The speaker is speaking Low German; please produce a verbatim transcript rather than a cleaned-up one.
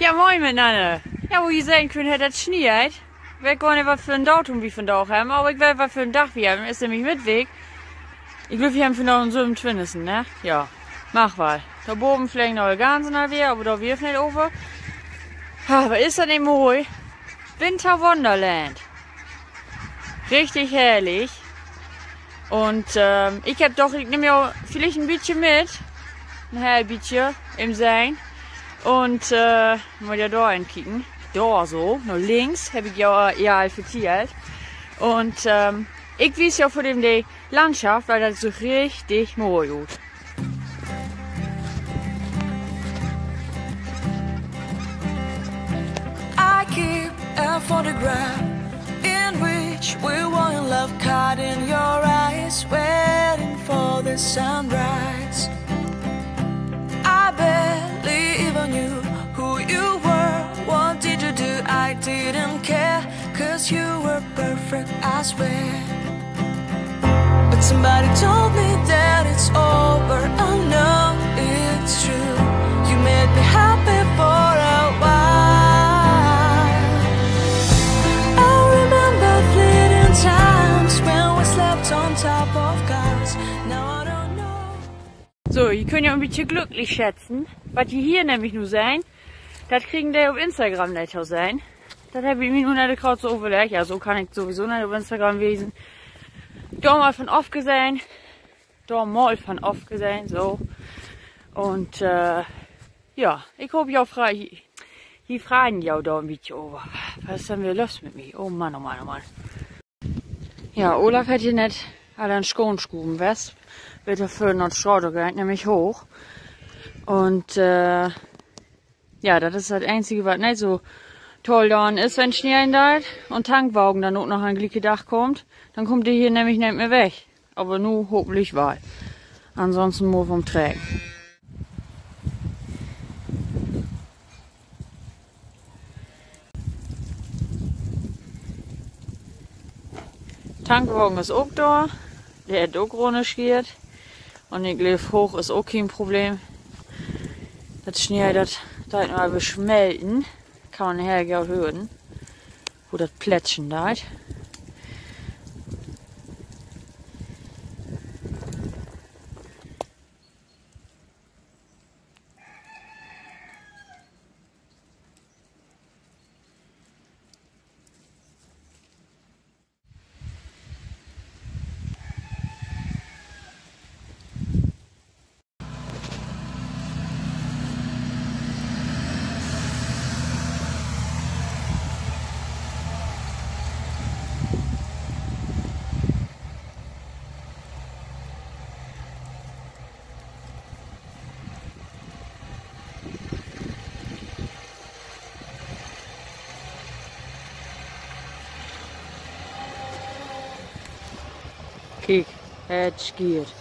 Ja, moin mitnanner. Ja, wo ji sehn köönt, hett dat sniet. Weet gor nich, wat för en Datum wi vandaag hebben, aver ik weet, wat för en Dag wi hebben. Is nämlich Mittweek. Ik glööv, wi hebben vandaag den sövenuntwintigsten, ne? Ja, mag wal. Dor baven fleegt noch de Gansen al weer, aver dor wier wi neet över. Ah, wat is dat nich moi? Winter Wonderland. Richtig herrlich. Un, ähm, ik hebb doch, ik nehm jo villicht en bietje mit. En heel bietje in sehn. Un, äh, mutt ja dor henkieken. Dor so, na links, hebb ik jo, äh, ja al vertellt. Un, ähm, ik wies jo vör dem de Landschaft, wiel dat süht richtig moi ut. I keep a photograph in which we were in love, caught in your eyes, waiting for the sunrise. I barely even knew who you were. What did you do? I didn't care, 'cause you were perfect, I swear. But somebody told me that it's over. I know it's true. You made me happy for a while. I remember fleeting times when we slept on top of cars. Now I don't know. So, ji köönt ja en bietje glücklich schätzen, wat ji hier nämlich nu sehn. Dat kriegen de op Instagram neet to sehn. Dat hebb ik mi nu net graad so överleggt. Ja, so kann ik sowieso neet op Instagram wesen. Dor mal van ofgesehn. Dor mal van ofgesehn, so. Un, äh, ja, ik hoop, ji frei-, ji freien jo dor en bietje över. Wat is denn weer los mit mi? Oh Mann, oh Mann, oh Mann. Ja, Olaf hett hier net all an Schoonschuven west. Wiel dor vörn na de Straat geiht nämlich hooch. Un, äh, ja, dat is dat eenzige, wat neet so toll doran is, wenn 't sneien deit un Tankwagen denn ok noch an glieke Dag kummt, denn kummt de hier nämlich neet mehr weg. Aver nu hopentlich wal. Ansonsten mutt wi umtrecken. Tankwagen is ok dor. De hett ok runnerschiert. Un ik glööv, hooch is ok keen Problem. Dat Snee, dat deit nu al besmelten. Kann man heel goot hören, wo dat plätschen deit. Kiek, et schiert.